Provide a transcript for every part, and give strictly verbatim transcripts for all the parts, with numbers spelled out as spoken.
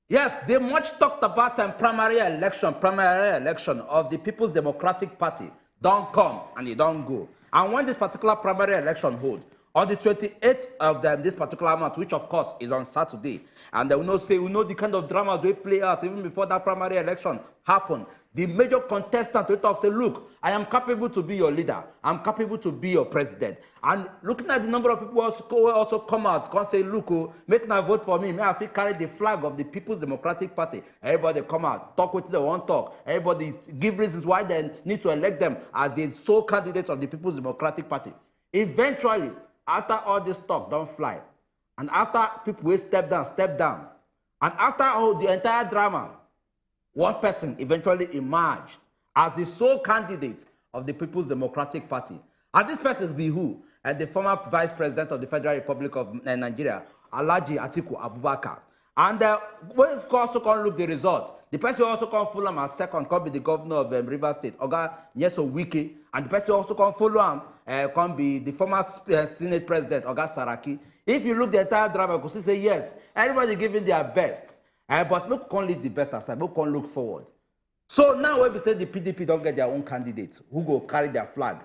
Yes, they much talked about um, primary election, primary election of the People's Democratic Party. Don't come and you don't go. And when this particular primary election hold, on the twenty-eighth of them, this particular month, which of course is on Saturday, and then we know say we know the kind of dramas we play out even before that primary election happen. The major contestant will talk say, "Look, I am capable to be your leader. I'm capable to be your president." And looking at the number of people also, who also come out, come say, "Look, oh, make na vote for me. May I fit carry the flag of the People's Democratic Party." Everybody come out, talk what they want talk. Everybody give reasons why they need to elect them as the sole candidate of the People's Democratic Party. Eventually, after all this talk don't fly, and after people will step down, step down, and after all the entire drama, one person eventually emerged as the sole candidate of the People's Democratic Party. And this person will be who? And the former vice president of the Federal Republic of uh, Nigeria, Alhaji Atiku Abubakar. And uh, we also come look the result. The person also come follow am as second, come be the governor of um, Rivers State, Oga Nyesom Wike. And the person also come follow am, uh, come be the former uh, Senate President, Oga Saraki. If you look the entire drama, you go see say yes, everybody giving their best. Uh, but look, come leave the best aside, look, come look forward. So now when we say the P D P don't get their own candidate, who go carry their flag?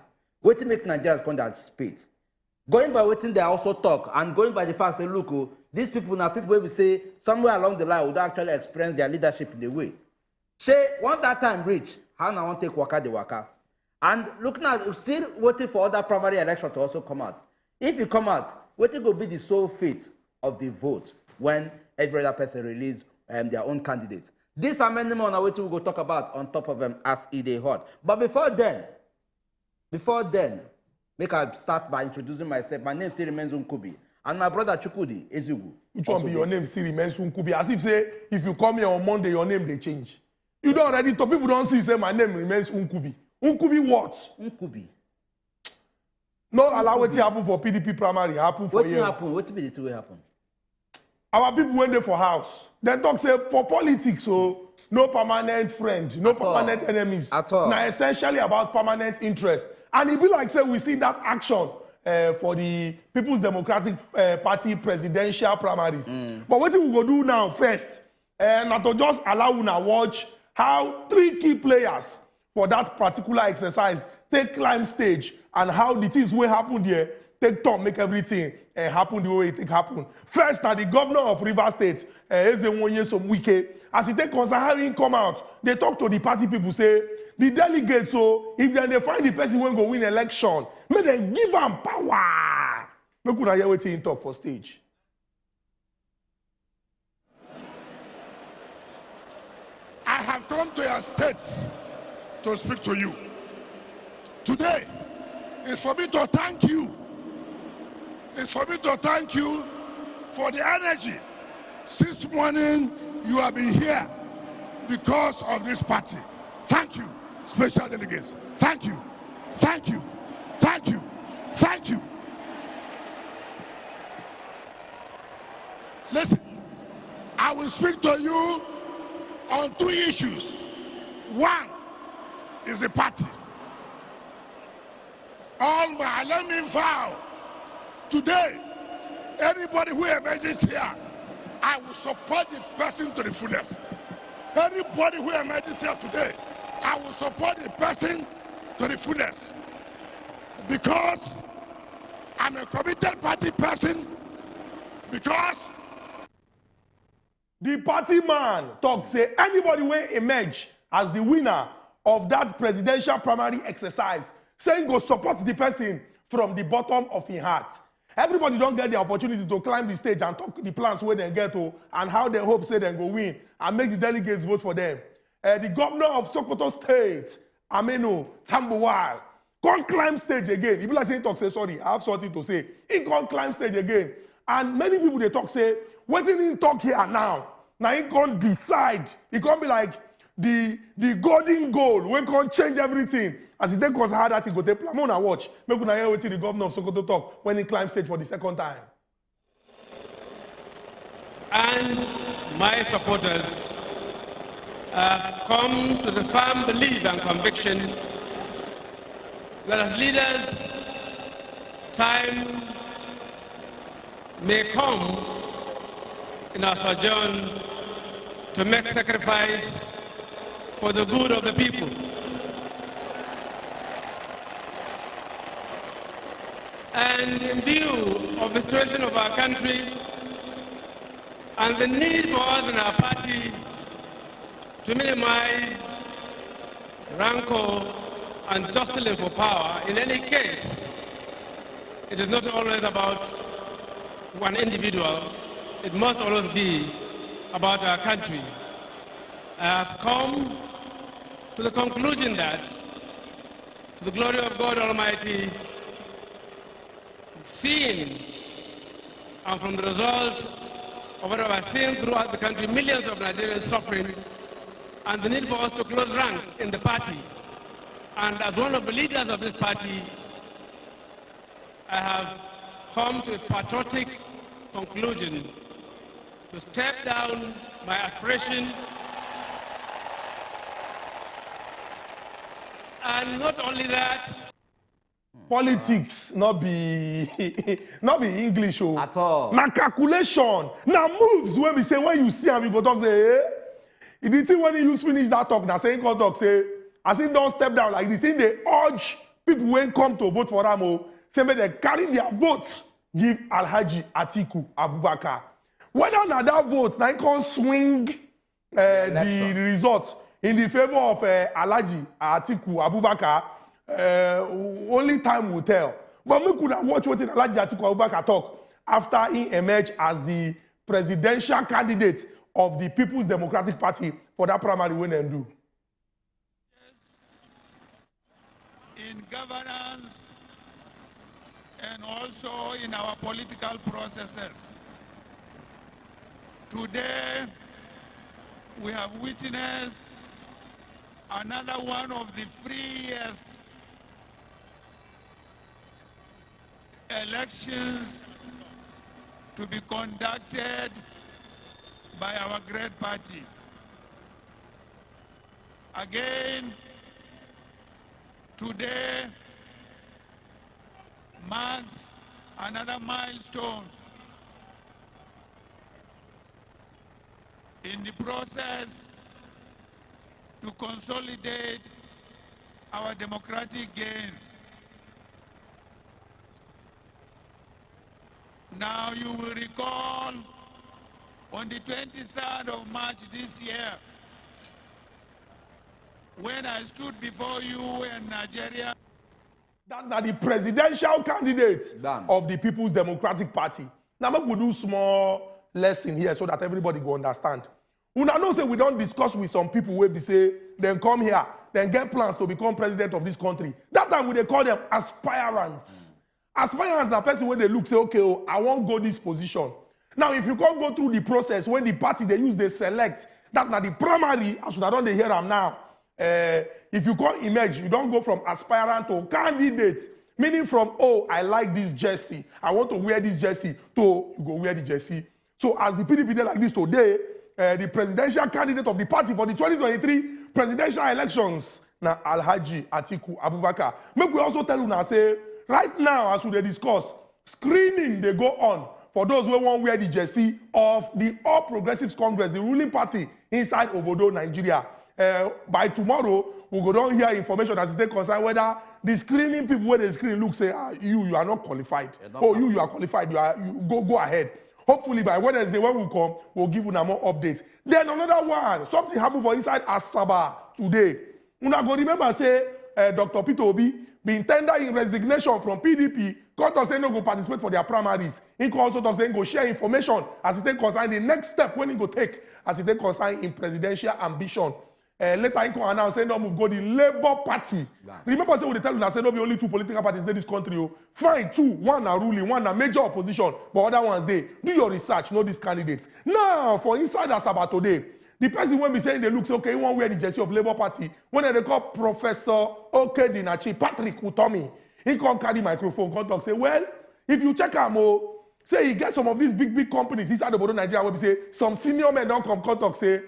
Wetin make Nigerians come dey anticipate? Going by wetin they also talk and going by the fact say, look, oh, these people now, people will say somewhere along the line would actually experience their leadership in a way. Say, once that time reach, how now want take waka the waka? And looking at still waiting for other primary election to also come out. If you come out, wetin go be the sole fate of the vote when every other person release um, their own candidate? This and many more now wetin we go talk about on top of them as e dey hot. But before then, before then, make I start by introducing myself. My name still remains Nkubi, and my brother Chukwudi Ezigu. Which one be your name still remains Nkubi? As if say if you come here on Monday, your name they change. You don't already talk. People don't see say my name remains Nkubi. Nkubi what? Nkubi. No allow wetin happen for P D P primary happen for Wetin here. happen? Wetin be the thing wey happen? Our people when they for house, then talk say for politics, so no permanent friend, no At all. permanent enemies. At all. Now essentially about permanent interest. And it be like say we see that action uh, for the People's Democratic uh, Party presidential primaries. Mm. But what we go do now first? Uh, na to just allow una watch how three key players for that particular exercise take climb stage and how the things wey happen there take turn make everything uh, happen the way it take happen. First na the governor of Rivers State, uh, Ezenwoye Somwike, as he take concern how he come out, they talk to the party people say the delegates, so if dem dey find the person wey go win election, make dem give am power. Make una hear wetin he talk for stage. I have come to your states to speak to you. Today is for me to thank you. It's for me to thank you for the energy. Since morning, you have been here because of this party. Thank you, special delegates. Thank you. Thank you. Thank you. Thank you. Listen, I will speak to you on two issues. One is the party. All my, let me vow today, anybody who emerges here, I will support the person to the fullest. Anybody who emerges here today, I will support the person to the fullest. Because I'm a committed party person, because The party man talk say anybody wey emerge as the winner of that presidential primary exercise, say he go support the person from the bottom of him heart. Everybody don get the opportunity to climb the stage and talk the plans wey dem get o and how dem hope say dem go win and make the delegates vote for them. Uh, the governor of Sokoto State, Aminu Tambuwal, come climb stage again. E be like say he talk say, "Sorry, I have something to say." He come climb stage again. And many people dey talk say, wetin he talk here now, na he come decide. E come be like the the golden goal wey come change everything. As e take concern how that thing go take plan. Make una watch. Make una hear wetin the governor of Sokoto talk when he climb stage for the second time. And my supporters have come to the firm belief and conviction that as leaders, time may come in our sojourn to make sacrifice for the good of the people. And in view of the situation of our country and the need for us and our party to minimize rancor and jostling for power, in any case, it is not always about one individual. It must always be about our country. I have come to the conclusion that, to the glory of God Almighty, seen, and from the result of what I've seen throughout the country, millions of Nigerians suffering, and the need for us to close ranks in the party. And as one of the leaders of this party, I have come to a patriotic conclusion to step down my aspiration. And not only that, politics no be no be English o. At all. Na calculation, na moves wey be say when you see am, you go talk say, eh? The thing wey he use finish that talk na say he come talk say, as he don step down like this, he dey urge people wey come to vote for am o, say make dem carry their vote give Alhaji Atiku Abubakar. Whether na that vote na he come swing uh, the election. Result in the favour of uh, Alhaji Atiku Abubakar, uh, only time will tell. But make una watch wetin Alhaji Atiku Abubakar talk after he emerge as the presidential candidate of the People's Democratic Party for that primary wey dem do. In governance and also in our political processes. Today, we have witnessed another one of the freest elections to be conducted by our great party. Again, today marks another milestone in the process to consolidate our democratic gains. Now you will recall on the twenty-third of March this year, when I stood before you and Nigeria. That na the presidential candidate Done. Of the People's Democratic Party. Now make we do small lesson here so that everybody go understand. Una know say we don discuss with some people wey be say dem come here, dem get plans to become president of this country. That time we dey call them aspirants. Aspirants na person wey dey look say, okay o, I wan go this position. Now if you come go through the process wey the party dey use dey select, that na the primary, as una don dey hear am now. Uh, if you come emerge, you don go from aspirant to candidate, meaning from, oh, I like this jersey, I want to wear this jersey, to you go wear the jersey. So as the P D P dey like this today, uh, the presidential candidate of the party for the twenty twenty-three presidential elections na Alhaji Atiku Abubakar. Make we also tell una say right now as we dey discuss, screening dey go on for those wey wan wear the jersey of the All Progressives Congress, the ruling party inside obodo Nigeria. Uh, by tomorrow, we go don hear information as e take concern whether the screening people wey dey screen look say, ah, you, you are not qualified. You're not Oh, you, you are qualified. You are, you go, go ahead. Hopefully by Wednesday when we come, we'll give una more updates. Then another one, something happen for inside Asaba today. Una go remember say uh, Doctor Peter Obi bin tender im resignation from P D P, come talk say no go participate for their primaries. He come also talk say he go share information as e take concern the next step wey he go take as e take concern im presidential ambition. Uh, later he come announce say he don move go the Labour Party. Wow. Remember say we dey tell una say no be only two political parties dey this country o. Fine, two, one na ruling, one na major opposition, but other ones dey. Do your research, know these candidates. Now for inside Asaba today, the person wey be say he dey look say okay, he wan wear the jersey of Labour Party, wey dem dey call Professor Okedinachi, Patrick Utomi, he come carry microphone come talk say, well, if you check am o, say e get some of these big big companies inside obodo Nigeria wey be say some senior men don come come talk say,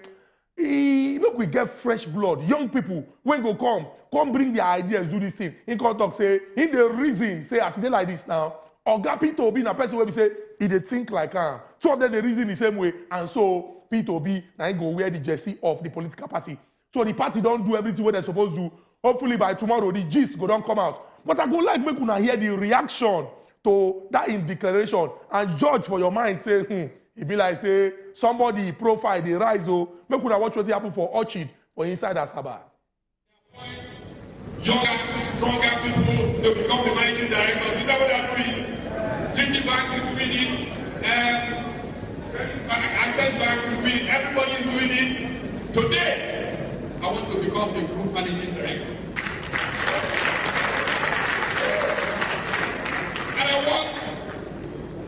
e make we get fresh blood, young people wey go come come bring their ideas do this thing. He come talk say he dey reason say as e dey like this now, Oga Peter Obi na person wey be say e dey think like am. Two of them dey reason the same way, and so P two B, na him go wear the jersey of the political party. So the party don do everything wey dem suppose do. Hopefully by tomorrow, the gist go don come out. But I go like make una hear the reaction to that in declaration and judge for your mind say, hmm, e be like say somebody profile dey rise o. Make una watch wetin happen for Orchid for inside Asaba. Younger, stronger people to become the managing directors. Is that what they're doing? Citibank is doing it. Um, Access Bank is doing it. Everybody is doing it. Today, I want to become the group managing director. And I want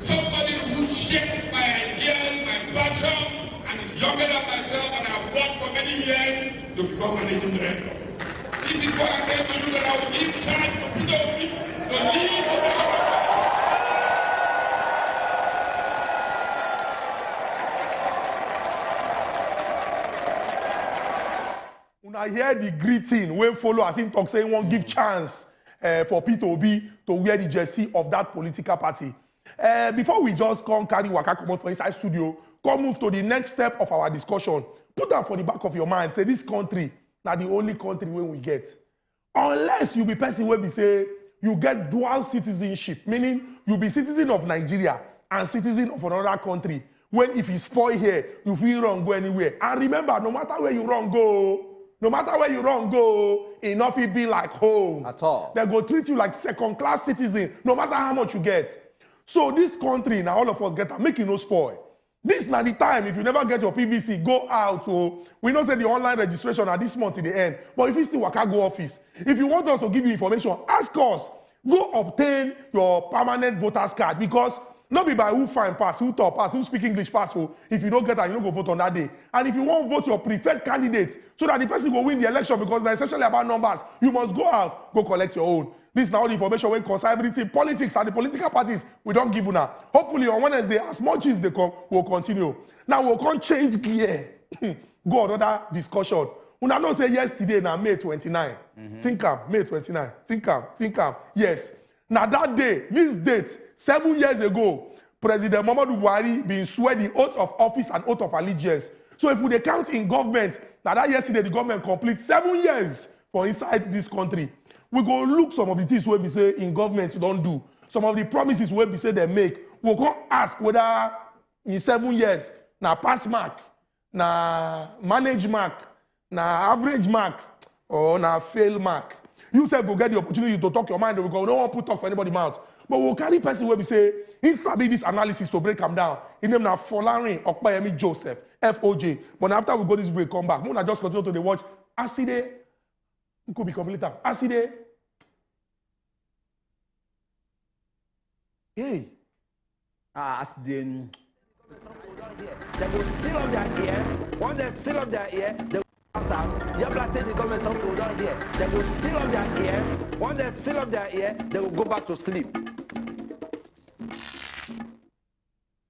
somebody who shaped my ideas, my passion, and is younger than myself, and I've worked for many years to become managing director. This is what I said to you, that I will give charge to Peter Obi to lead. Una hear the greeting wey follow as him talk say he wan give chance uh, for Peter Obi to wear the jersey of that political party. Uh, before we just come carry waka comot for inside studio, come move to the next step of our discussion. Put am for the back of your mind say this country na the only country wey we get. Unless you be person wey be say you get dual citizenship, meaning you be citizen of Nigeria and citizen of another country, when if you spoil here, you fit run go anywhere. And remember, no matter where you run go, no matter where you run go, e no fit be like home. At all. Dem go treat you like second class citizen, no matter how much you get. So this country, na all of us get am, make e no spoil. This na the time, if you never get your P V C, go out o. We know say the online registration na this month e dey end, but if you still waka go office, if you want us to give you information, ask us. Go obtain your permanent voters card, because no be by who fine pass, who tall pass, who speak English pass o. If you no get am, you no go vote on that day. And if you wan vote your preferred candidate so that the person go win the election, because na essentially about numbers, you must go out, go collect your own. This na all the information wey concern everything politics and the political parties we don give una. Hopefully on Wednesday, as more gist dey come, we'll continue. Now we'll come change gear. Go another discussion. Una know say yesterday na May twenty-nine. Think am, May twenty-nine. Think am, think am. Yes. Na that day, this date, seven years ago, President Muhammadu Buhari bin swear the oath of office and oath of allegiance. So if we dey count in government, na that yesterday the government complete seven years for inside this country. We go look some of the things wey be say in government don do, some of the promises wey be say dem make. We go come ask whether in seven years na pass mark, na manage mark, na average mark, or na fail mark. You sef go get the opportunity to talk your mind o, because we no wan put talk for anybody mouth. But we go carry person wey be say he sabi this analysis to break am down. Him name na Folarin Opeyemi Joseph, F O J. But na after we go this break, come back. Make una just continue to dey watch as e dey, who could be complete am? As e dey. Hey. Ah, as dem. Dem go seal up their ear. Once dem seal up their ear, dem go after. Your black state government something we don hear. Dem go seal up their ear. Once dem seal up their ear, dem go go back to sleep.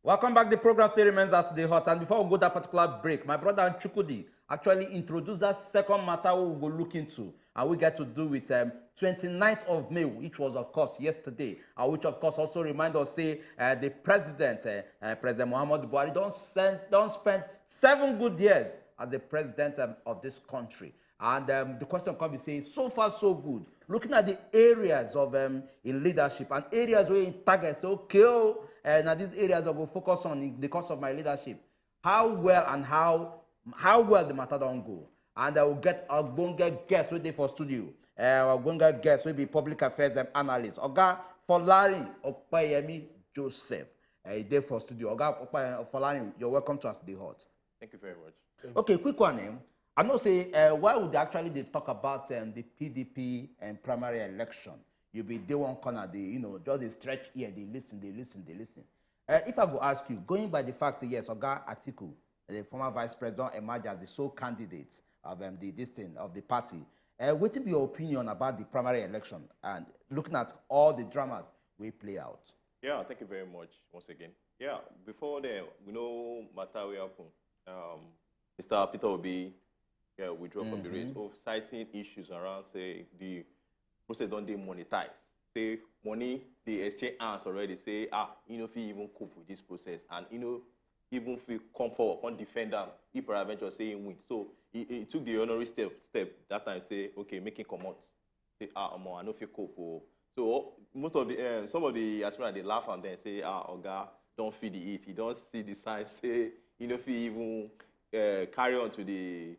Welcome back. The program still remains as e dey hot. And before we go that particular break, my brother Chukwudi actually introduced that second matter we go look into. And we get to do with um, twenty-ninth of May, which was, of course, yesterday. And which, of course, also remind us say uh, the president, uh, uh, President Muhammadu Buhari, don send, don spend seven good years as the president um, of this country. And um, the question come be say, so far so good. Looking at the areas of um, in leadership and areas wey he target, say, okay, oh, uh, na these areas I go focus on in the course of my leadership. How well and how how well the matter don go? And I will get ogbonge guest wey dey for studio. Uh, ogbonge guest wey be public affairs um, analyst, Oga Folarin Opeyemi Joseph. Uh, he dey for studio. Oga Opeyemi Folarin, you're welcome to As E Dey Hot. Thank you very much. Okay, quick one. Eh? I know say uh, why would they actually dey talk about um, the P D P and primary election? You be dey one corner, dey you know just dey stretch ear, dey listen, dey listen, dey listen. Uh, if I go ask you, going by the fact say yes, Oga Atiku, the former vice president, don emerge as the sole candidate of um, the this thing of the party. Uh, wetin be your opinion about the primary election and looking at all the dramas wey play out? Yeah, thank you very much once again. Yeah, before then, we know matter wey happen. Um, Mister Peter Obi, yeah, withdraw from the race, mm-hmm, of citing issues around say the process don dey monetized. Say money dey exchange hands already. Say ah, you know, fit even cope with this process, and you know, even fit come forward, come defend am if peradventure say he win. So he, he took the honorary step step that time, say, "Okay, make him comot." Say, "Ah, omo, I no fit cope o." So most of the, um, some of the aspirants dey laugh am then say, "Ah, oga don feel the heat. He don see the sign say he no fit even, uh, carry on to the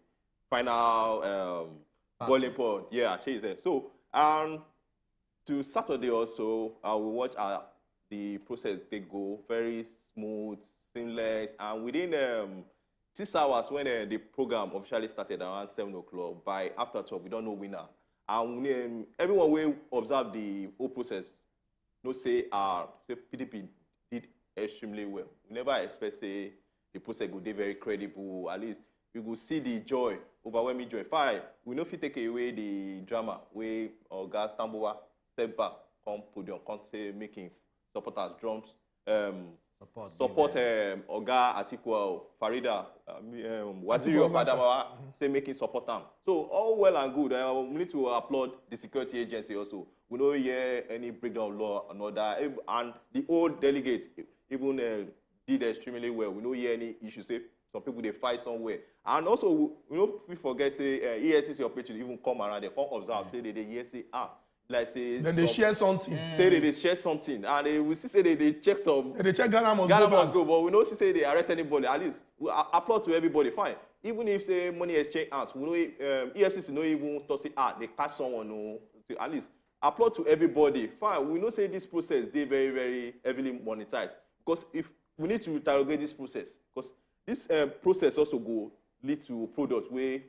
final, um, boiling point." Yeah, shey you say. So, um, to Saturday also, I will watch, uh, the process dey go very smooth, seamless, and within, um, six hours when, uh, the program officially started around seven o'clock, by after twelve, we don know winner. And, um, everyone wey observe the whole process know say, ah, say P D P did extremely well. We never expect say the process go dey very credible. At least we go see the joy, overwhelming joy. Fine, we no fit take away the drama wey Oga Tambuwa step back, come podium, come say make him supporters drums, um, Support. support, um, Oga Atiku, Farida, um, um, Waziri of Abubakar. Adamawa, say make him support am. So all well and good. Uh, we need to applaud the security agency also. We no hear any breakdown of law and order. Ev- And the old delegate even, uh, did extremely well. We no hear any issue. Say some people dey fight somewhere. And also, we, we no fit forget say, uh, E F C C operatives even come around. They come observe. Say they dey hear say, ah, like say Then they some- share something. Say they dey share something, and they, we see say they dey check some Then they check Ghana must Ghana go must back. Go, but we no see say they arrest anybody. At least we a- applaud to everybody. Fine, even if say money exchange hands, we no, um, E F C C no even stop say, ah, they catch someone. No, so at least applaud to everybody. Fine, we know say this process dey very, very heavily monetized, because if we need to interrogate this process, because this, um, process also go lead to product wey,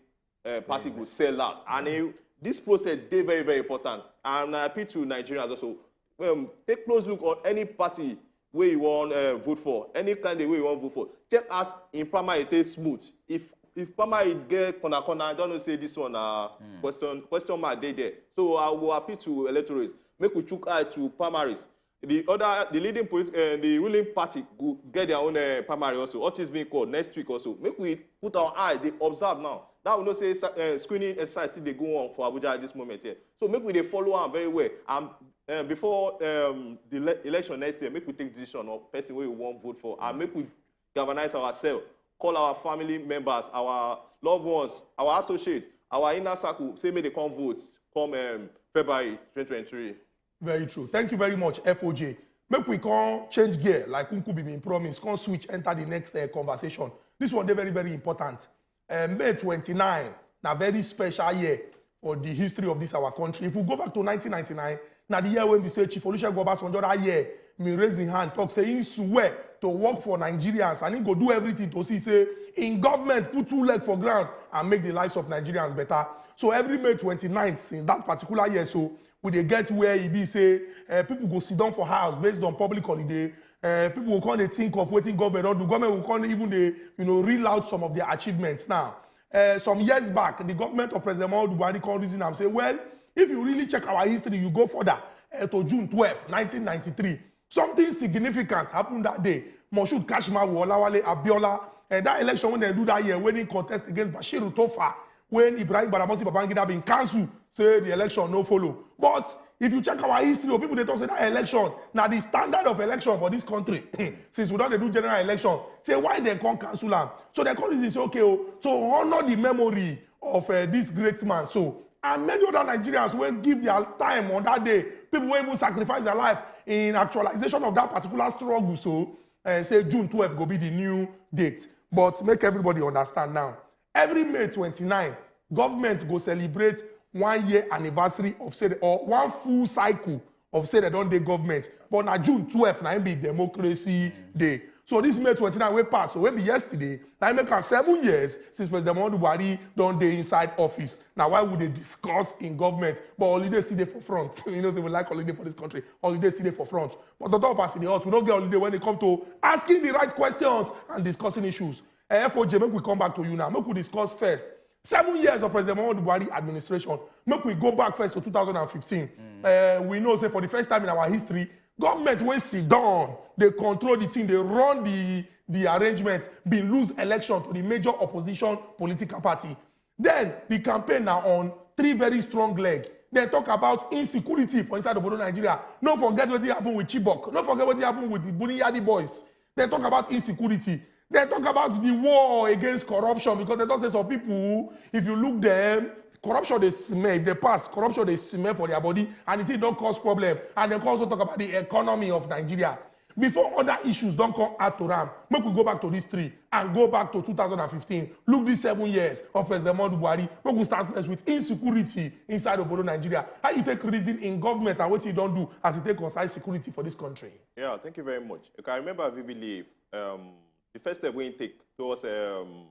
uh, party go sell out, and, uh, this process dey very, very important. And I appeal to Nigerians also, um, take close look on any party wey you wan, uh, vote for, any candidate wey you wan vote for. Check as im primary take smooth. If if primary get corner corner, I don know say this one na question question mark dey there. So I go appeal to electorates, make we chook eye to primaries. The other, the leading polit- uh, the ruling party go get their own, uh, primary also. All things being called next week also. Make we put our eye, dey observe now. Now we know say, uh, screening exercise still dey go on for Abuja at this moment here. So make we dey follow am very well. And, uh, before, um, the le- election next year, make we take decision on person wey we wan vote for, and make we galvanize ourselves, call our family members, our loved ones, our associates, our inner circle, say make they come vote come, um, February twenty twenty-three. Very true. Thank you very much, F O J. Make we come change gear, like Nkubi been promise, come switch, enter the next, uh, conversation. This one dey very, very important. Uh, May twenty-nine, na very special year for the history of this our country. If we go back to nineteen ninety-nine, na the year when we say Chief Olusegun Obasanjo that year, me raise him hand, talk say he swear to work for Nigerians and he go do everything to see say in government put two leg for ground and make the lives of Nigerians better. So every May twenty-ninth since that particular year, so we dey get where e be say, uh, people go sit down for house based on public holiday. Uh, people go come dey think of wetin government don do. Government go come even dey, you know, reel out some of their achievements now. Uh, some years back, the government of President Muhammadu Buhari come reason am say, well, if you really check our history, you go further, uh, to June twelve, nineteen ninety-three. Something significant happened that day. Moshood Kashimawo Olawale Abiola, and that election when they do that year, when he contest against Bashiru Tofa, when Ibrahim Badamasi Babangida been cancelled, say the election no follow. But if you check our history, oh, people dey talk say that election na the standard of election for this country. Since we don dey do general election, say why they come cancel am? So they come reason say, okay, oh, to honor the memory of, uh, this great man, so and many other Nigerians wey give their time on that day, people wey even sacrifice their life in actualization of that particular struggle. So, uh, say June twelve go be the new date. But make everybody understand now. Every May twenty-nine, government go celebrate one year anniversary of say or one full cycle of say they don dey government. But na June twelve na im be democracy day. So this May twenty-nine wey pass, so wey be yesterday, na im make am seven years since President Muhammadu Buhari don dey inside office. Na why we dey discuss in government, but holiday still dey for front. You know say we like holiday for this country. Holiday still dey for front. But on top of as e dey hot, we no get holiday when e come to asking the right questions and discussing issues. Eh, F O J, make we come back to you now. Make we discuss first. Seven years of President Muhammadu Buhari administration. Make we go back first to two thousand and fifteen. Uh, we know say for the first time in our history, government wey sit down, they control the thing, they run the the arrangement, been lose election to the major opposition political party. Then the campaign now on three very strong leg. They talk about insecurity for inside obodo Nigeria. No forget wetin happen with Chibok. No forget wetin happen with the Buniyadi boys. They talk about insecurity. They talk about the war against corruption because they don't say some people, if you look them, corruption dey smell. If they pass, corruption dey smell for their body, and the thing don't cause problem, and they also talk about the economy of Nigeria. Before other issues don't come out to ram, make we go back to this three and go back to two thousand and fifteen. Look these seven years of President Muhammadu Buhari. Make we start first with insecurity inside Obodo Nigeria. How you take reason in government and what you don't do as you take concern security for this country? Yeah, thank you very much. Okay, I remember vividly, um, the first step we take towards, um,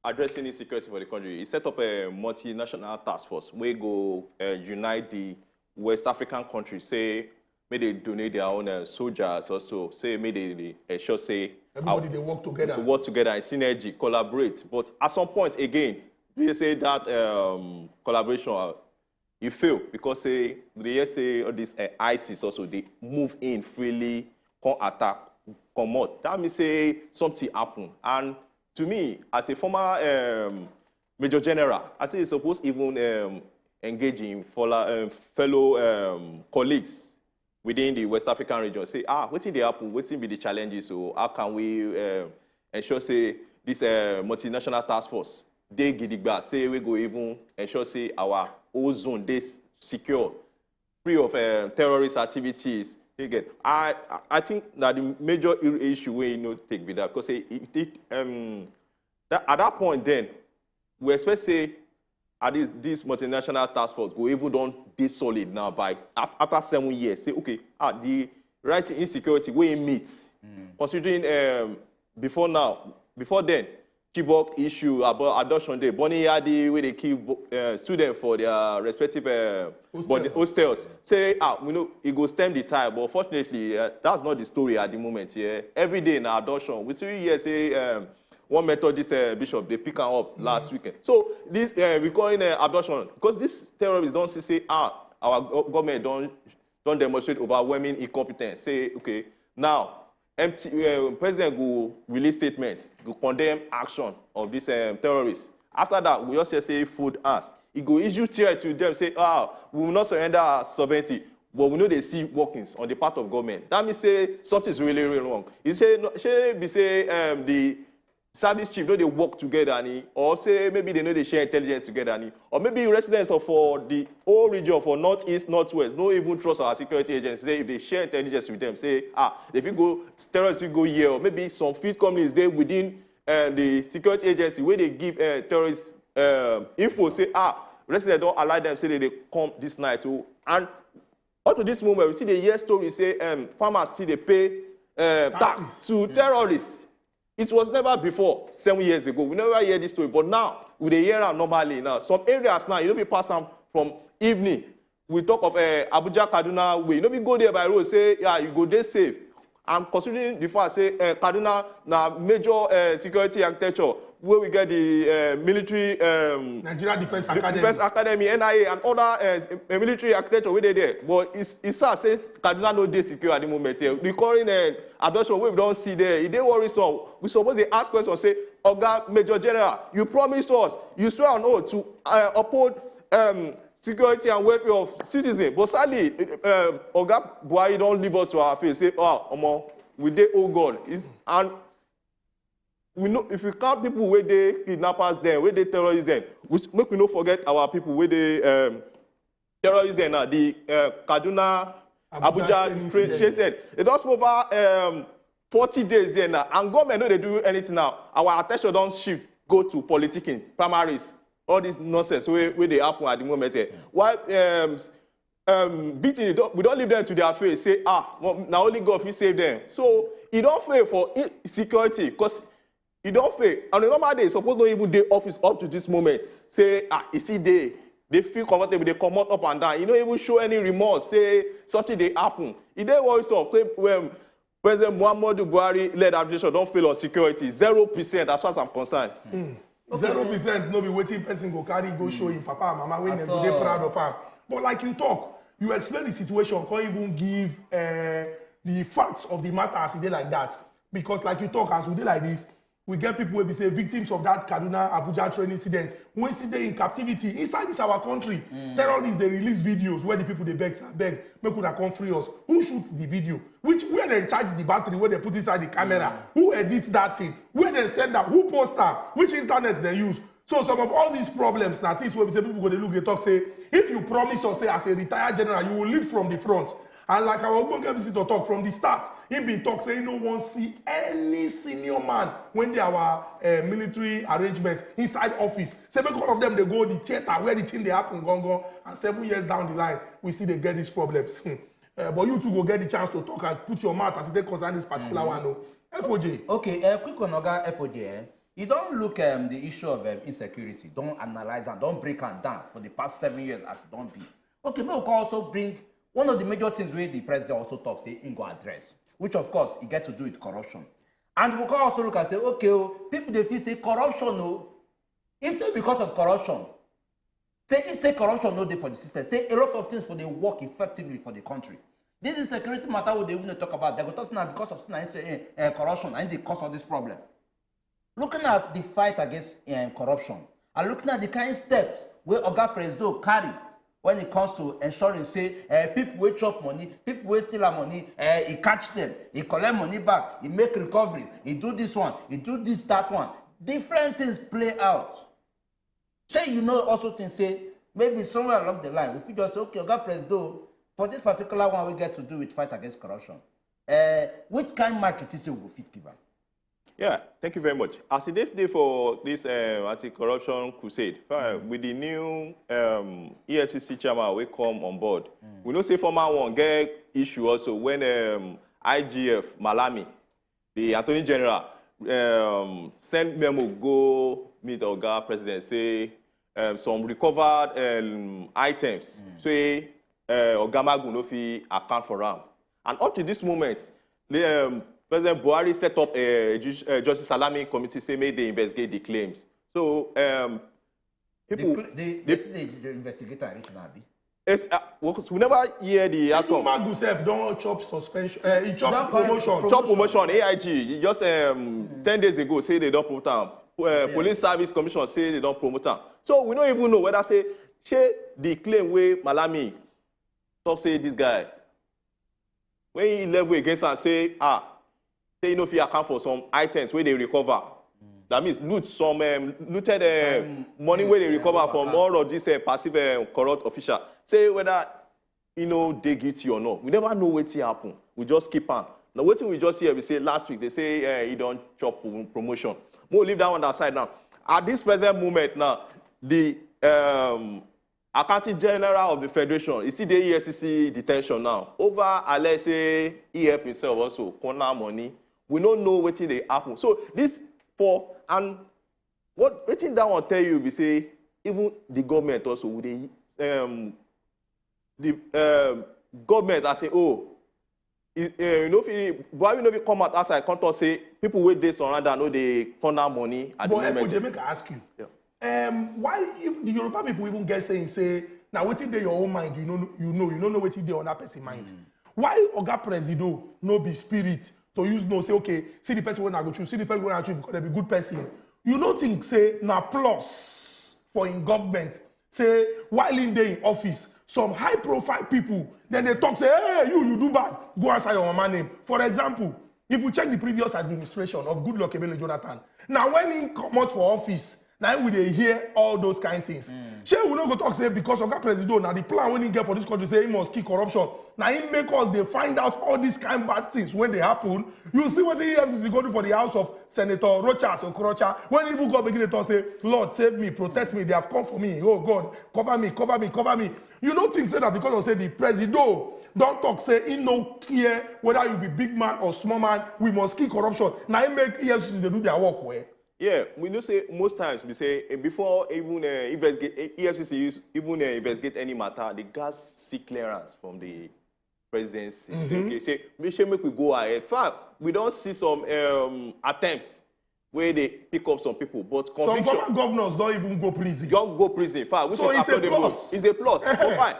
addressing insecurity for the country. He set up a multinational task force wey go, uh, unite the West African countries, say make they donate their own, uh, soldiers also, say make they, they ensure say Everybody dey work together. Work together in synergy, collaborate. But at some point again, they say that, um, collaboration, uh, e fail because say they hear say all this, uh, ISIS also dey move in freely, come attack, comot. That means say something happen. And to me, as a former, um, Major General, I say you suppose even, um, engage in follow, um, fellow, um, colleagues within the West African region. Say, ah, wetin dey happen? Wetin be the challenges? So how can we, um, ensure say this, uh, multinational task force dey gidigba? Say we go even ensure say our whole zone dey s-, secure, free of, um, terrorist activities. You get? I I- I think that the major i- issue wey you know take be that because say it, it, um, that, at that point then we expect say at least this multinational task force go even don dey solid now by af- after seven years. Say okay, ah, the rising insecurity wey e meet, considering, um, before now, before then, Chibok issue about abduction dey, Bonny Yadi wey dey kill bo- uh, students for their respective, uh, Hostels. Body, hostels. Say ah, we know e go stem the tide, but fortunately, uh, that's not the story at the moment. Yeah, every day na abduction. We still hear say, um, one Methodist, uh, bishop dey pick am up last weekend. So this, uh, recurring, uh, abduction, because this terrorists don see say ah, our go- government don don demonstrate overwhelming incompetence. Say okay, now M T, uh, president go release statements, go condemn action of these, um, terrorists. After that, we just say say fold hands. E go issue threat to them, say ah, we will not surrender our sovereignty, but we no dey see workings on the part of government. That means say something is really really wrong. E say no, shey be say, um, the service chief no dey work together ni, or say maybe they no dey share intelligence together ni, or maybe residents of for the whole region for northeast, northwest no even trust our security agency, say if they share intelligence with them, say ah, they fit go, terrorists fit go here, or maybe some fit companies dey within, uh, the security agency wey dey give, uh, terrorists, um, info, say ah, residents don alert them say they dey come this night o. And up to this moment we still dey hear story say, um, farmers still dey pay, um, tax Taxes. To terrorists. It was never before seven years ago. We never hear this story, but now we dey hear am normally now. Some areas now, you no fit pass am from evening. We talk of, uh, Abuja Kaduna way. You no fit go there by road say yeah, you go dey safe. And considering the fact say, uh, Kaduna na major, uh, security architecture wey we get the, uh, military, um, Nigeria Defense Academy. Defense Academy, N I A, and other, uh, military architecture wey dey there. But it's, it's sad say Kaduna no dey secure at the moment here. The current, uh, abduction wey we don see there, e dey worrisome. We suppose dey ask question say, Oga Major General, you promise us, you swear on oath to, uh, uphold, um, security and welfare of citizens. But sadly, uh, Oga Buhari don leave us to our face. Say, oh, omo, we dey oh God. It's, and we know if we count people wey dey kidnappers dem, wey dey terrorists dem, we s- make we no forget our people wey dey, um, terrorists dem na the, uh, Kaduna Abuja Abuja train train incident. Incident. They don spend over, um, forty days there now, and government no dey do anything now. Our attention don shift go to politicking, primaries, all this nonsense wey wey dey happen at the moment. Eh. Why, um, um, beating, you don- we don leave them to their face, say ah, well, na only God fit save them. So e don fail for in- security, because e don fail. On a normal day, e suppose no even dey office up to this moment. Say ah, e still dey, dey feel comfortable, dey comot up and down. E no even show any remorse say something dey happen. E dey worrisome say, um, President Muhammadu Buhari led administration don fail on security, zero percent as far as I'm concerned. Zero percent no be wetin person go carry go show him papa and mama wey dem go dey proud of am. But like you talk, you explain the situation, come even give, uh, the facts of the matter as e dey like that. Because like you talk, as we dey like this, We get people wey be say victims of that Kaduna Abuja train incident wey still dey in captivity inside this our country. Terrorists dey release videos where the people dey beg, say, "Abeg, make una come free us." Who shoot the video? Which, where dem charge the battery wey dem put inside the camera? Who edit that thing? Where dem send am? Who post am? Which internet dem use? So some of all these problems na things wey be say people go dey look, dey talk say, if you promise us say as a retired general you will lead from the front, and like our ogbonge visitor talk from the start, he been talk say he no wan see any senior man when dey our uh, military arrangement inside office. Say make all of them dey go the theater where the thing dey happen gangan, and seven years down the line we still dey get these problems. Hmm. Uh, but you too go get the chance to talk and put your mouth as e take concern this particular one o. F O J. Okay, uh, quick one, Oga F O J. Eh? You don't look um, the issue of um, insecurity, don't analyze and don't break am down for the past seven years as it don't be. Okay, may we can also bring one of the major things where the president also talks say in go address, which of course it get to do with corruption. And we can also look and say, okay, oh, people they feel say corruption, no. If not because of corruption, say if say corruption no dey for the system, say a lot of things for dey work effectively for the country. This insecurity matter we dey even dey talk about, they go talk say na because of say na insecurity, eh, eh, corruption na im dey cause all this problem. Looking at the fight against um, corruption and looking at the kind steps wey Oga Presido carry when it comes to ensuring say uh, people wey chop money, people wey steal am money, uh, e catch them, e collect money back, e make recovery, e do this one, e do this that one. Different things play out. Shey you know also think say maybe somewhere along the line we fit just say, okay, Oga Presido, for this particular one we get to do with fight against corruption, uh, which kind mark you think say we go fit give am? Yeah, thank you very much. As e dey today for this um, anti-corruption crusade, fine, with the new um, E F C C chairman wey come on board, we know say former one get issue also when um, I G F Malami, the Attorney General, um, send memo go meet Oga President say um, some recovered um, items say uh, Oga Magu no fit account for am. And up to this moment, the um, President Buhari set up a, ju- a Justice Salami committee say make they investigate the claims. So um, The, people, pl- the, the, the, the investigator reach now, abi? it's, uh, we we never hear the outcome. Magu sef don chop suspension. Uh, he chop Don collect promotion. Chop promotion, A I G, just um, ten days ago, say they don't promote am. Uh, Police Service Commission say they don't promote am. So we don't even know whether say, say the claim wey Malami talk say this guy, when he level against am say, ah, say he no fit account for some items wey they recover. That means loot some um, looted uh, money wey they things, recover uh, from waka. All of this uh, passive uh, corrupt official. Say whether he no dey guilty or not. We never know wetin happen. We just keep am. Now wetin we just hear be say last week they say uh, he don chop prom- promotion. Mo leave that one aside now. At this present moment now, the um, Accountant General of the Federation is still dey E F C C detention now over allege say he help himself also corner money. We no know wetin dey happen. So this for and what wetin that one tell you be say even the government also we dey um, the um, government as a whole e uh, you know fit Buhari no fit come out outside come talk say people wey dey surround am no dey corner money at the But moment. F O J, make I ask you. Um, why if the Yoruba people even get saying say na wetin dey your own mind you know you know you no know wetin dey another person mind. Why Oga Presido no be spirit to use no say, okay, see the person wey I go choose, see the person wey I choose because they be good person. You no think say na plus for in government say while in dey in office some high profile people then they talk say, hey, you you do bad, go answer your mama name. For example, if we check the previous administration of Goodluck Ebele Jonathan, now when he come out for office, now we dey hear all those kind things. Shey we no go talk say because Oga Presido na the plan wey he get for this country say he must kill corruption, na him make us dey find out all these kind bad things when they happen. You see what the E F C C go do for the house of Senator Rochas Okorocha when he go begin to talk say, Lord, save me, protect me, they have come for me, oh God, cover me, cover me, cover me. You no think say that because of say the Presido don talk say he no care whether you be big man or small man, we must kill corruption. Na him make E F C C dey do their work well. Yeah, we know say most times we say eh, before even uh, investigate eh, E F C C use, even uh, investigate any matter, they gas seek clearance from the presidency. Say, okay, say, make sure make we go ahead. Fine, we don see some um, attempts where they pick up some people, but Some conviction former governors don even go prison. don go prison. Fine, which So is it's a applaudable. Plus. It's a plus. But fine,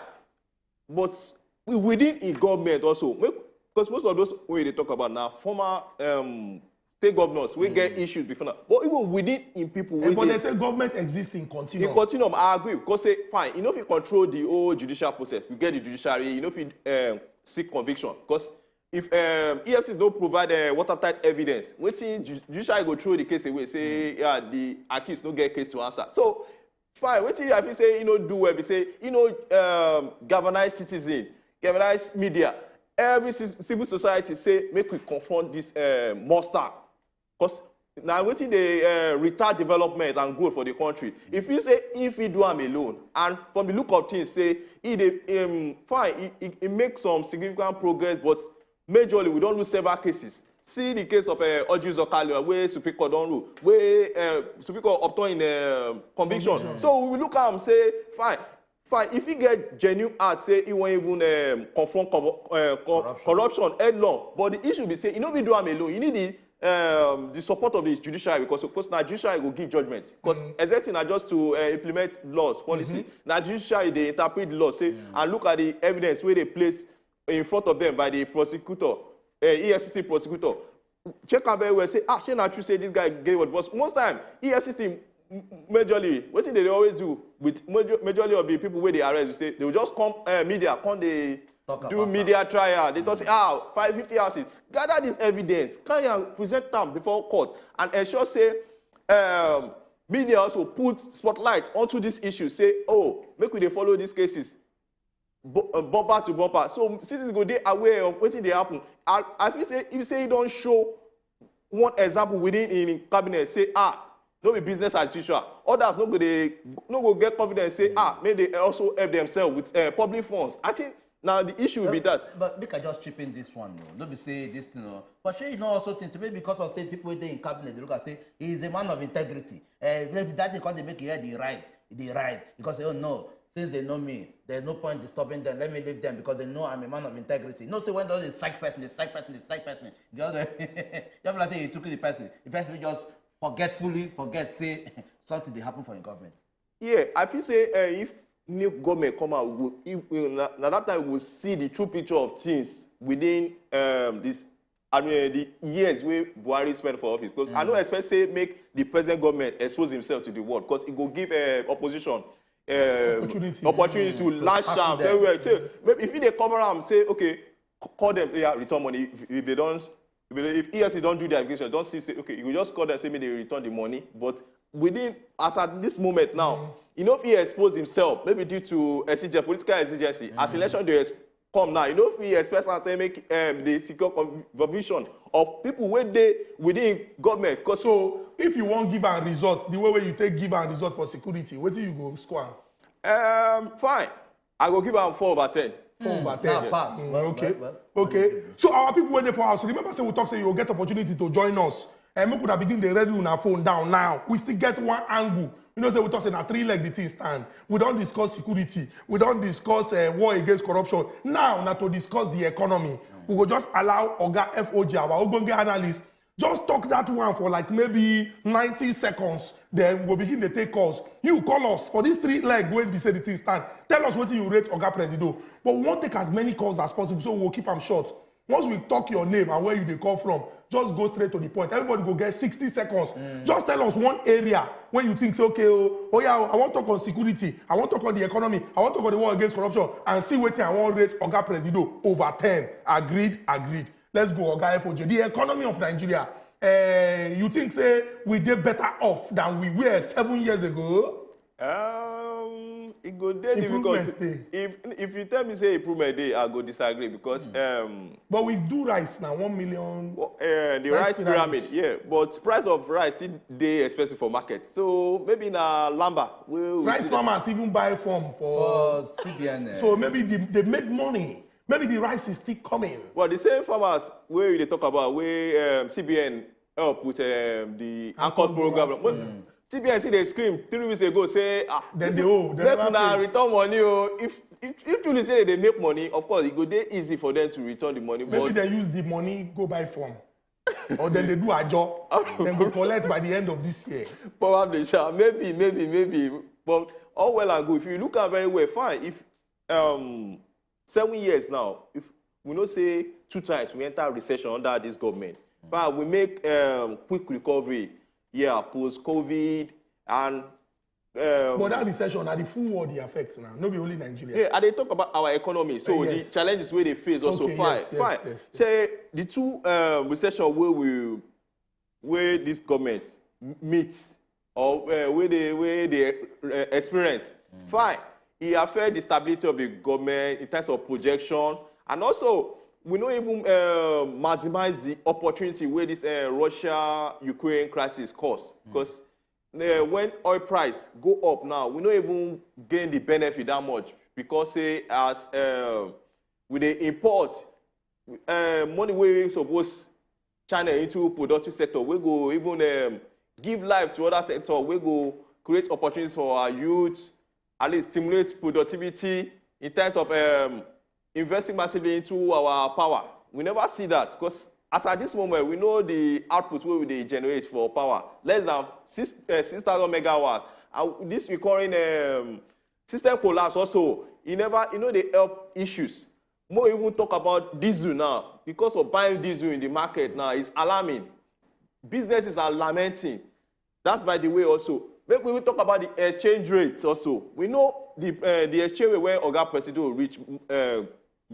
but we- within in government also, because most of those wey they talk about now former um, state governors wey get issues before now. But even within im people Eh, wey but dey they say government exists in in continuum. continuum, I agree, because say fine, you no fit control the whole judicial process. We get the judiciary, you no fit um, seek conviction, because if um, E F C C no provide uh, watertight evidence, wetin ju- judiciary go throw the case away, say yeah, the accused no get case to answer. So fine, wetin I feel say e no do well be say e no um, galvanize citizen, galvanize media, every ci- civil society say make we confront this um, monster, because na wetin dey uh, retard development and growth for the country. If you say if he do am alone, and from the look of things say he dey um, fine, he, he, he make some significant progress, but majorly we don lose several cases. See the case of uh, Orji Uzor Kalu wey Supreme Court don rule, wey uh, Supreme Court upturn in uh, conviction. So we look at am say fine, fine, if he get genuine heart say he wan even um, confront corru- uh, cor- corruption headlong, but the issue be say he no fit do am alone. You need the um, the support of the judiciary, because of course na judiciary go give judgment, because executive na just to uh, implement laws, policy. Na judiciary dey interpret the law say and look at the evidence wey dey place in front of them by the prosecutor, uh, E F C C prosecutor. Check am very well, say ah, shey na true say this guy get what? But most time E F C C m- majorly wetin they dey always do with major, majorly of the people wey dey arrest be say they go just come uh, media, come dey Talk do about media trial. They talk say ah, five fifty houses, gather this evidence, carry am, present am before court, and ensure say um, media also put spotlight onto this issue, say oh, make we dey follow these cases bu- uh, bumper to bumper, so citizens go dey aware of wetin dey happen. I, I feel say if say e don show one example within im cabinet say ah, no be business as usual, others no go dey, no go get confidence say ah, make they also help themselves with uh, public funds. I think na the issue be that. But make I just chip in this one, no. No be say this thing, no. But shey you know also think say maybe because of say people wey dey in cabinet dey look at say he is a man of integrity. Uh, maybe that thing come dey make your head dey rise, e dey rise because say oh no, since they know me, there's no point disturbing them. Let me leave them because they know I'm a man of integrity. No say when they dey sack person, dey sack person, dey sack person. Just just like say you took the person, the person just forgetfully forget say something dey happen for your government. Yeah, I feel say uh, if new government come out, we go, if, uh, na, na that time we go see the true picture of things within um, this, I mean, the years wey Buhari spend for office. Because I no expect say make the present government expose himself to the world, because e go give uh, opposition um, Opportunity. opportunity to lash tackle am them. very well. So maybe if you dey cover am, say okay, c- call them, yeah, return money. If, if they don't, if E F C C don do their investigation, don see say okay, you go just call them say make they return the money. But within as at this moment now, e no fit expose himself, maybe due to exigent political exigency. As election dey ex- come now, e no fit expect am say make um, dey secure conviction of people wey dey within government. Because So if you wan give am result the way wey you take give am result for security, wetin you go score am? um, fine, I go give am four over ten. Four over ten. Now pass. Mm, Well, okay. well, well, Okay. So our people wey dey for house, remember say we talk say you go get opportunity to join us. And make una begin dey ready una phone down now. We still get one angle. You know say we talk say na three leg the thing stand. We don discuss security. We don discuss uh, war against corruption. Now na to discuss the economy. We go just allow Oga F O J, our ogbonge analyst, just talk that one for like maybe ninety seconds. Then we go begin dey take calls. You call us for this three leg wey be say the thing stand. Tell us wetin you rate Oga Presido. But we wan take as many calls as possible, so we go keep am short. Once we talk your name and where you dey come from, just go straight to the point. Everybody go get sixty seconds. Just tell us one area when you think say okay oh, oh yeah, oh, I wan talk on security, I wan talk on the economy, I wan talk on the war against corruption, and see wetin I wan rate Oga Presido over ten. Agreed, agreed. Let's go, Oga F O J. The economy of Nigeria. Uh, you think say we dey better off than we were seven years ago? Um, it go dey Improvement difficult. Dey. If if you tell me say improvement dey, I go disagree because um, But we do rice now, one million. uh, the Rice rice pyramid, pyramid. Yeah, but price of rice still dey expensive for market. So maybe na lamba. We, we Rice see- farmers even buy farm for. For C B N. eh, So maybe they, they made money. Maybe the rice is still coming. Well, the same farmers wey you dey talk about, wey um, C B N help with um, the anchor program. Well, C B N still dey scream three weeks ago say ah, Dem this dey owe, dem make never una pay. Return money o. If if if truly say they dey make money, of course e go dey easy for them to return the money. Maybe But they use the money go buy farm. Or then they do ajo. Then go collect by the end of this year. Probably, sha. Maybe, maybe, maybe. But all well and good. If you look at very well, fine. If um seven years now, if we know say two times we enter recession under this government, But we make um, quick recovery, yeah, post COVID and um, But that recession, na the full world the affects now. No be only Nigeria. Yeah, I dey talk about our economy. So Uh, the yes. challenges wey dey face also Okay, fine, yes, yes, fine. yes. Say the two um, recession wey we wey this government m- meet or uh, wey dey wey dey uh, experience, fine. E affect the stability of the government in terms of projection, and also we no even uh, maximize the opportunity wey this uh, Russia-Ukraine crisis cause, because uh, when oil price go up now, we no even gain the benefit that much, because say as um, we dey import uh, money wey suppose channel into productive sector, wey go even um, give life to other sector, wey go create opportunities for our youth, at least stimulate productivity in terms of um, investing massively into our power. We never see that, because as at this moment, we know the output wey we dey generate for power, less than six uh, six thousand megawatts. And this recurring um, system collapse also, e never e no dey help issues. More even talk about diesel now, because of buying diesel in the market now is alarming. Businesses are lamenting. That's by the way also. Make we even talk about the exchange rates also. We know the uh, the exchange rate where Oga Presido reach uh,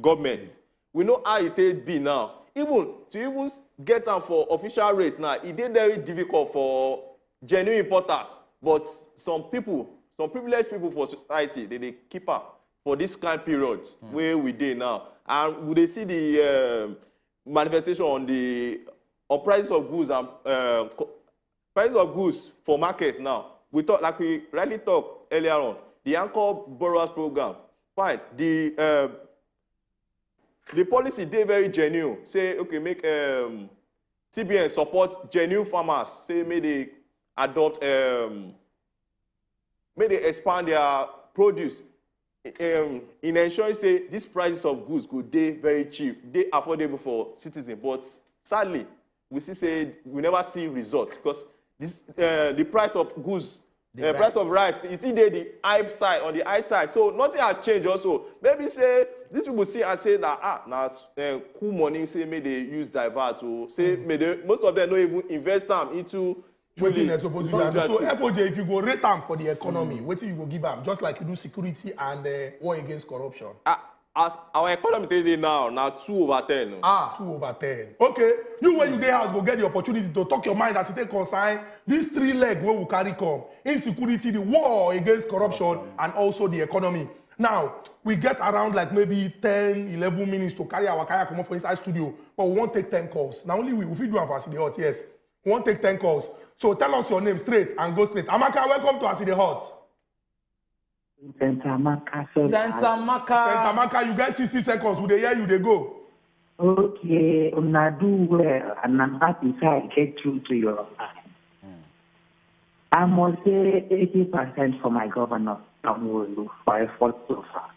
government. We know how e take be now. Even to even get am for official rate now, e dey very difficult for genuine importers. But some people, some privileged people for society, they dey keep am for this kind period where we dey now. And we dey see the um, manifestation on the on prices of goods and uh, co- prices of goods for market now. We talk, like we rightly talk earlier on, the anchor borrowers program. Fine, the uh, the policy dey very genuine. Say okay, make um, C B N support genuine farmers. Say make they adopt um, make they expand their produce um, in ensuring say these prices of goods go dey very cheap, dey affordable for citizens. But sadly, we see say we never see results, because this uh, the price of goods The uh, price of rice. rice, e still dey the high side, on the high side. So nothing has changed also. Maybe say these people see and say na ah na uh, cool money, say make they use divert o, say make they, most of them no even invest am into Wetin truly dem suppose do into am. So actually- F O J, if you go rate am for the economy, wetin you go give am? Just like you do security and uh, war against corruption. Ah, as our economy take dey now, na two over ten o. Ah, two over ten. Okay, you wey you dey house go get the opportunity to talk your mind as e take concern this three leg wey we carry come: insecurity, the war against corruption, and also the economy. Now, we get around like maybe ten, eleven minutes to carry our kaya comot for inside studio, but we wan take ten calls. Na only we, we fit do am for as e dey hot, yes. We wan take ten calls. So tell us your name straight and go straight. Amaka, welcome to As e dey hot. Santa Amaka. So Santa Santa Amaka. Amaka, you get sixty seconds. We dey hear you, dey go. Okay, una do well, and I'm happy say I get through to your side. I must say eighty percent for my governor, Sanwo-Olu, for effort so far.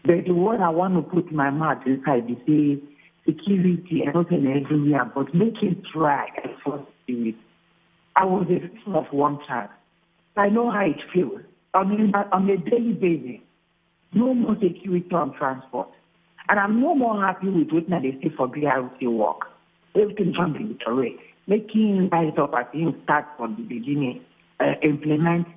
But the one I want to put my mouth inside is say security and everywhere, but make him try and force it. I was a victim of one time. I know how it feels on a, on a daily basis. No more security on transport. And I'm no more happy with what they say for B R T work. Everything can be deteriorate. Making rise up as you start from the beginning, uh, implement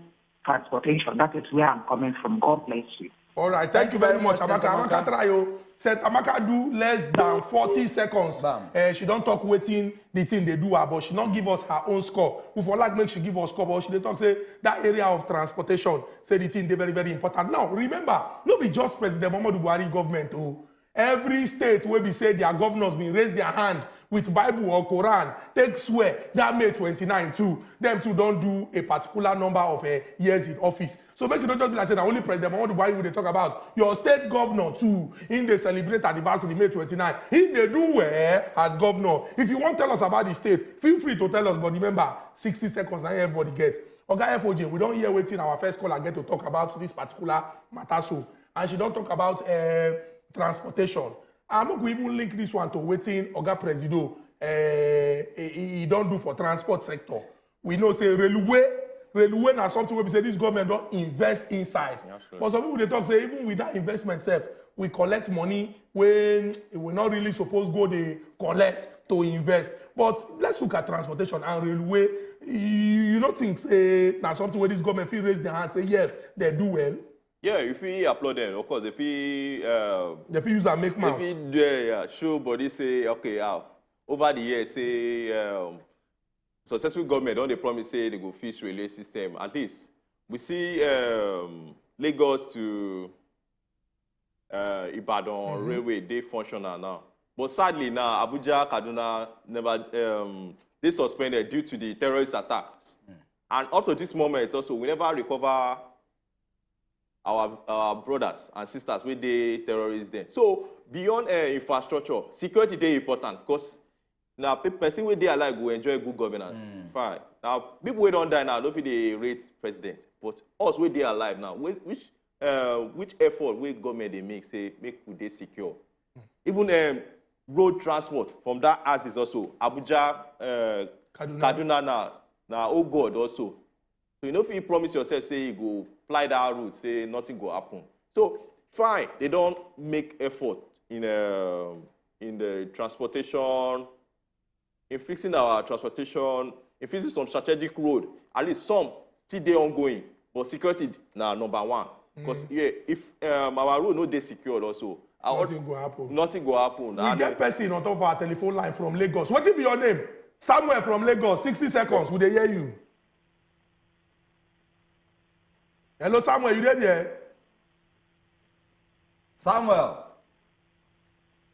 transportation. That is where I'm coming from. God bless you. All right, thank, you very much, Amaka. Amaka, try o. Saint Amaka do less than forty seconds. Bam. Uh, she don talk wetin the thing dey do her, but she no give us her own score. We for like make she give us score, but she dey talk say that area of transportation, say the thing dey very, very important. Now, remember, no be just President Muhammadu Buhari government o. Every state wey be say their governors bin raise their hand with Bible or Quran, take swear that May twenty-nine too, dem too don do a particular number of uh, years in office. So make you no just be like say na only President Muhammadu Buhari we dey talk about. Your state governor too, him dey celebrate anniversary May twenty-nine. Him dey do well as governor. If you wan tell us about the state, feel free to tell us. But remember, sixty seconds na everybody get. Oga F O J, we don hear wetin our first caller get to talk about this particular matter so, and she don talk about uh, transportation. And make we even link this one to wetin Oga Presido uh, he, he don do for transport sector. We know say railway, railway na something wey be say this government don invest inside. But some people dey talk say even with that investment sef, we collect money wey we no really suppose go dey collect to invest. But let's look at transportation and railway. You, you no think say na something wey this government fit raise their hand say yes, they do well? Yeah, if we applaud them, of course, if we uh, They fit use am make if mouth. we do, yeah, show body say okay, how over the years say um, successful government don dey promise say they go fix railway system. At least we see um, Lagos to uh, Ibadan railway dey functional now. But sadly now, Abuja, Kaduna never um, dey suspended due to the terrorist attacks. And up to this moment also, we never recover our our brothers and sisters wey dey terrorist dem. So beyond uh, infrastructure, security dey important because na pe- person wey dey alive go enjoy good governance. Fine. Now people wey don die now no fit dey rate president, but us wey dey alive now, whi- which uh, which effort wey government dey make say make we dey secure? Even um, road transport from that axis also, Abuja, uh, Kaduna. Kaduna na na oh God also. So you no fit promise yourself say you go ply that route say nothing go happen. So fine, they don make effort in um, in the transportation, in fixing our transportation, in fixing some strategic road. At least some still dey ongoing, but security na number one. Because yeah, if um, our road no dey secured also, our Nothing go happen. nothing go happen. We And, get person on top of our telephone line from Lagos. Wetin be your name? Samuel from Lagos. Sixty seconds. We dey hear you. Hello, Samuel. You dey there? Samuel.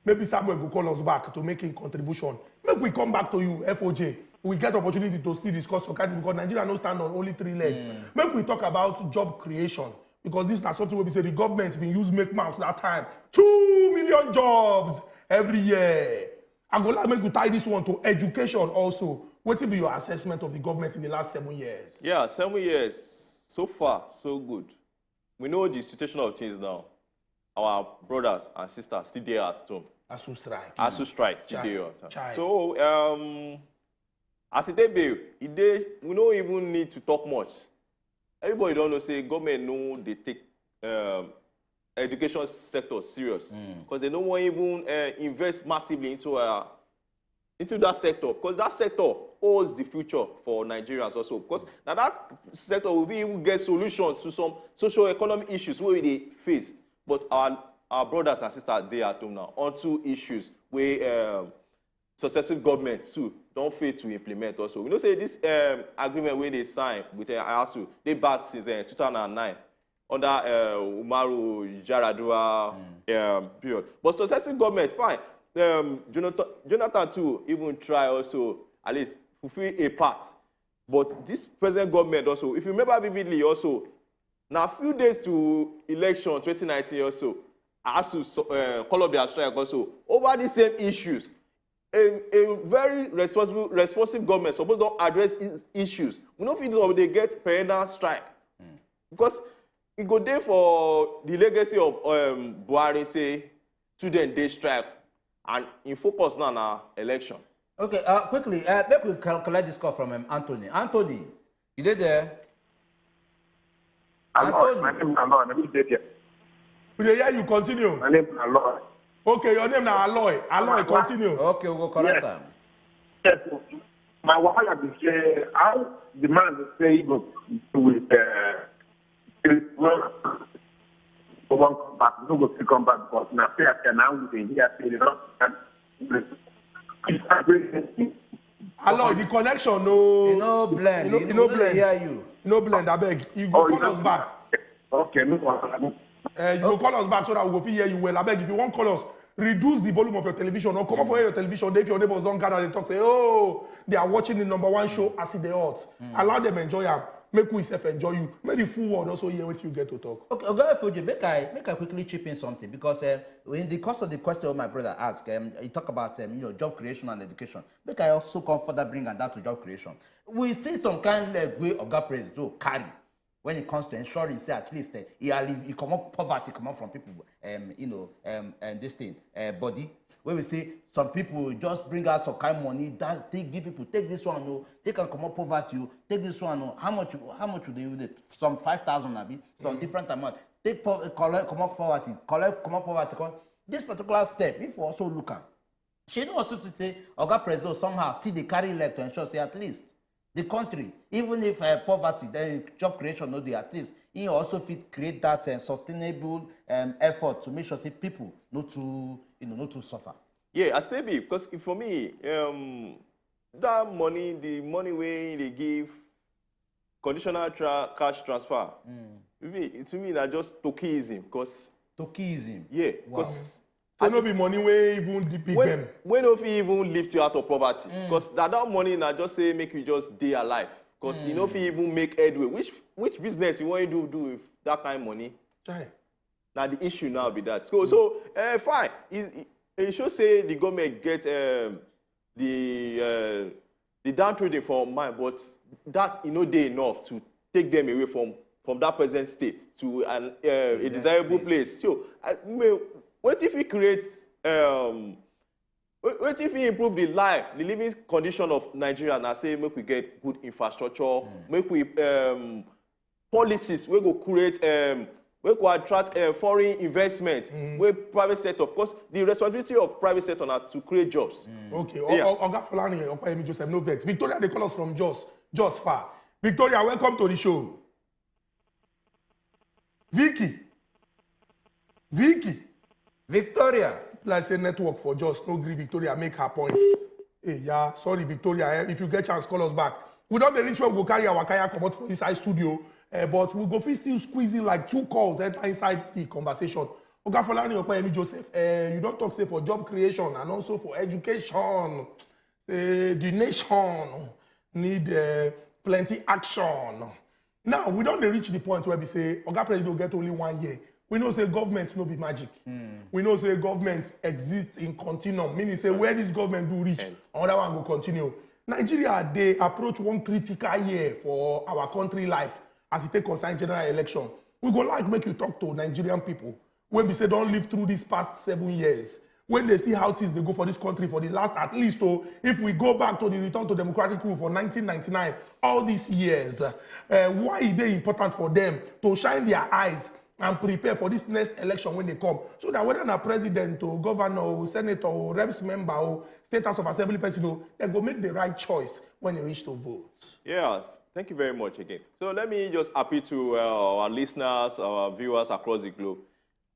Maybe Samuel go call us back to make a contribution. Make we come back to you, F O J. We get opportunity to still discuss some kind thing because Nigeria no stand on only three legs. Make we talk about job creation because this na something wey be say the government been use make mouth that time. Two million jobs every year. I go like make you tie this one to education also. Wetin be your assessment of the government in the last seven years? Yeah, seven years. So far, so good. We know the situation of things now. Our brothers and sisters still dey at home. ASUU strike. ASUU strike still Chai, dey on. chai. So um, as e dey be, e dey we no even need to talk much. Everybody don know say government no dey take um, education sector serious because they no wan even uh, invest massively into our into that sector because that sector holds the future for Nigerians also because na that sector we fit even get solutions to some socio-economic issues wey we dey face, but our our brothers and sisters dey at home now on two issues wey um, successive government too don fail to implement also. We know say this um, agreement wey dey sign with uh, ASUU dey back since uh, two thousand and nine under uh, Umaru Yar'Adua um, period. But successive government, fine. Um, Jonathan, Jonathan too even try also at least fulfill a part. But this present government also, if you remember vividly also, na few days to election twenty nineteen also, ASUU so, uh, call up their strike also over the same issues. A, a very responsible, responsive government suppose don address is- issues. We no fit dey get perennial strike because e go dey for the legacy of um, Buhari say students dey strike and im focus now na election. Okay, uh, quickly, uh, make we col- collect this call from um, Anthony. Anthony, you dey there? Aloy, Anthony. My name is Aloy. Let me get there. We dey hear you. Continue. My name is Aloy. Okay, your name na Aloy. Aloy, continue. Okay, we go correct Yes. am. Yes. My wahala be say how the man dey say he go with uh, well, go wan come back, no go still come back because na fair fair now we dey hear say they don. Aloy, the connection no. E no blend. E no, E e no no blend. Hear you. E no blend. Abeg, you go Oh, you call us don't- back. Okay, no wahala. Uh, you go call us back so that we go fit hear you well. Abeg, if you wan call us, reduce the volume of your television or comot for where your television dey. If your neighbors don gather, dey talk say, oh, they are watching the number one show as e dey hot. Allow them enjoy am. Make we sef enjoy you. Make the full world also hear wetin you get to talk. Okay, Oga F O J, make I make I quickly chip in something because uh, in the course of the question my brother asked, um, he talk about um, you know job creation and education. Make I also come further bring am down to job creation. We see some kind leg wey Oga President to carry when it comes to ensuring say at least uh, he, alle- he comot poverty comot from people um, you know um, um, this thing uh, body. Wey we say some people just bring out some kind money that take give people take this one o, take am comot poverty o, take this one o. How much how much would they use it? Some five thousand abi some different amount. Take po- collect comot poverty, collect comot poverty. Come. This particular step, if we also look am, Shey you no also see say Oga Presido somehow fit dey carry leg to ensure say at least the country, even if uh, poverty, then job creation no dey, at least he also fit create that uh, sustainable um, effort to make sure say people no too, you know, no too suffer. Yeah, I still be, because for me, um, that money, the money wey they give, conditional tra cash transfer, mm. If it, to me, na just tokenism, because Tokenism. Yeah, because So no be money wey even the big when, them. When no fit even lift you out of poverty, because that, that money na just say make you just dey alive, because you no fit even make headway. Which which business you wan do do with that kind money? Chai. Na the issue now be that. So so uh, fine. It, it, it show say the government get um, the uh, the downtrodden for mind, but that e no dey enough to take them away from from that present state to an uh, a desirable place. So I mean, what if we create um, what if we improve the life, the living condition of Nigeria? Now say make we get good infrastructure, mm. Make we um, policies wey go create um, wey go attract uh, foreign investment, mm. Wey private sector, because the responsibility of private sector na to create jobs. Mm. Okay, yeah. Oga Falani, Oga Yemi Joseph, no vex. Victoria, they call us from Jos, Jos far. Victoria, welcome to the show. Vicky, Vicky. Victoria. Like say network for Jos no gree Victoria make her point. Hey, yeah, sorry, Victoria. Eh? If you get chance, call us back. We don't reach where we go carry our kaya come out for inside studio, uh, but we go fit still squeeze in like two calls enter inside the conversation. Oga Falani, Oga Yemi Joseph, uh, you don't talk say for job creation and also for education. Say the nation need uh, plenty action. Now, we don't reach the point where we say Oga Presido get only one year. We know say government no be magic. Mm. We know say government exists in continuum, meaning say where this government do reach, another one will continue. Nigeria, they approach one critical year for our country life as it take concern general election. We go like make you talk to Nigerian people when we say don't live through these past seven years. When they see how things they go for this country for the last, at least, oh, if we go back to the return to democratic rule for nineteen ninety-nine, all these years, uh, why is it important for them to shine their eyes and prepare for this next election when they come, so that whether na president or governor or senator or reps member or state house of assembly person, oh, they go make the right choice when they reach to vote. Yeah, thank you very much again. So let me just appeal to uh, our listeners, our viewers across the globe.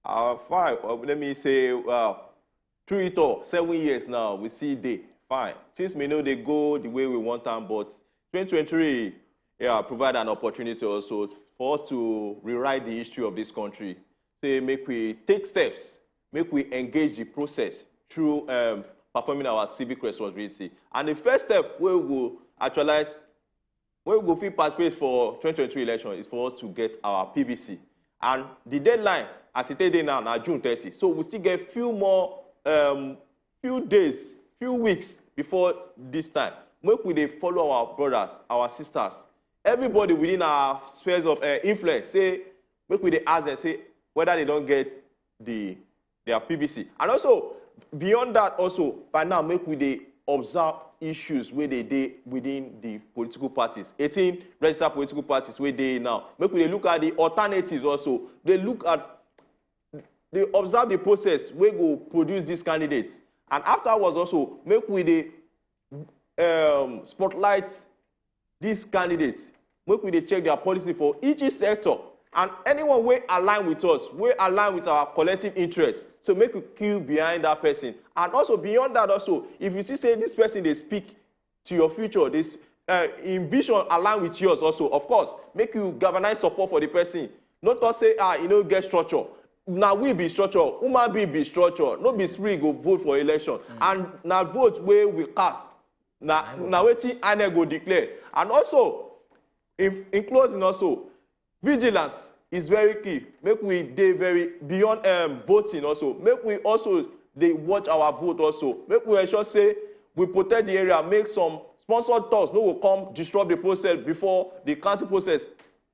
Uh, fine. Uh, let me say, uh, through it all, seven years now, we see day. Fine. Things may not they go the way we want them, but twenty twenty-three, yeah, provide an opportunity also for us to rewrite the history of this country. Say, make we take steps, make we engage the process through um, performing our civic responsibility. And the first step we will actualize when we go fit participate for twenty twenty-three election is for us to get our P V C. And the deadline, as it is now, now June thirty. So we still get few more, um, few days, few weeks before this time. Make we they follow our brothers, our sisters, everybody within our spheres of uh, influence. Say, make we they ask them, say, whether they don't get the their P V C. And also, beyond that also, by now, make we they observe issues where they dey within the political parties. eighteen registered political parties where they now. Make we they look at the alternatives also. They look at, they observe the process where go produce these candidates. And afterwards also, make we they um, spotlight these candidates, make we dey check their policy for each sector, and anyone wey align with us, wey align with our collective interest, so make we queue behind that person. And also beyond that also, if you see say this person dey speak to your future, this uh, in vision align with yours also, of course, make you galvanize support for the person. No talk say ah, e no get structure. Na we be structure, human being be structure, no be spirit go vote for election. Mm. And na vote wey we cast na na wetin inec go declare. And also, in in closing also, vigilance is very key. Make we dey very beyond um, voting also, make we also dey watch our vote also, make we ensure say we protect the area, make some sponsored tours no go come disrupt the process before the counting process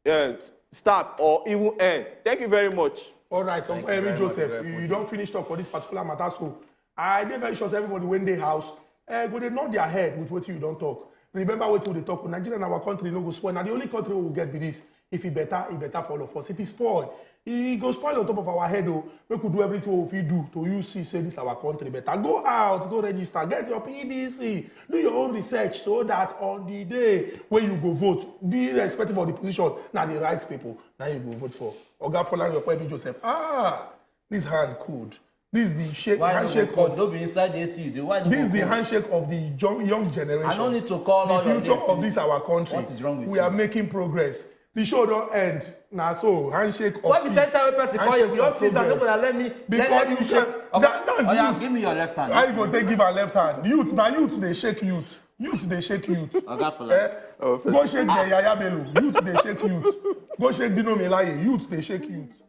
um, start or even end. Thank you very much. All right, Uncle Yemi Joseph, you don finish talk for this particular matter, so I dey very sure say everybody wey dey house uh, go dey nod their head with wetin you don talk. Remember wetin we dey talk, Nigeria na our country, no go spoil. Na the only country wey we get be this. If e better, e better for all of us. If e spoil, e go spoil on top of our head o. Make we do everything we fit do to use see say this our country better. Go out, go register, get your P V C, do your own research so that on the day wey you go vote, irrespective of the position, na the right people na you go vote for. Oga Folarin Opebi Joseph, ah, this hand cold. This is the shake, Why no handshake go call? of No be inside A C you dey. Why no this go is the call? Handshake of the young, young generation. I no need to call The all your future name of this our country. What is wrong with We you? Are making progress. The show don end. Na so handshake of Why be peace. Say every person call you, Handshake you of just sit down, progress. Nobody let me, let, Because let me you shake. can- Oga, that- that's Oya, youth. Give me your left hand. How you go take give am left hand? Youth, na youth dey shake youth. Youth dey shake youth. Oga Folarin. Eh? Go shake the Yaya Bello. Youth dey shake youth. Go shake Dino Melaye. Youth dey shake youth.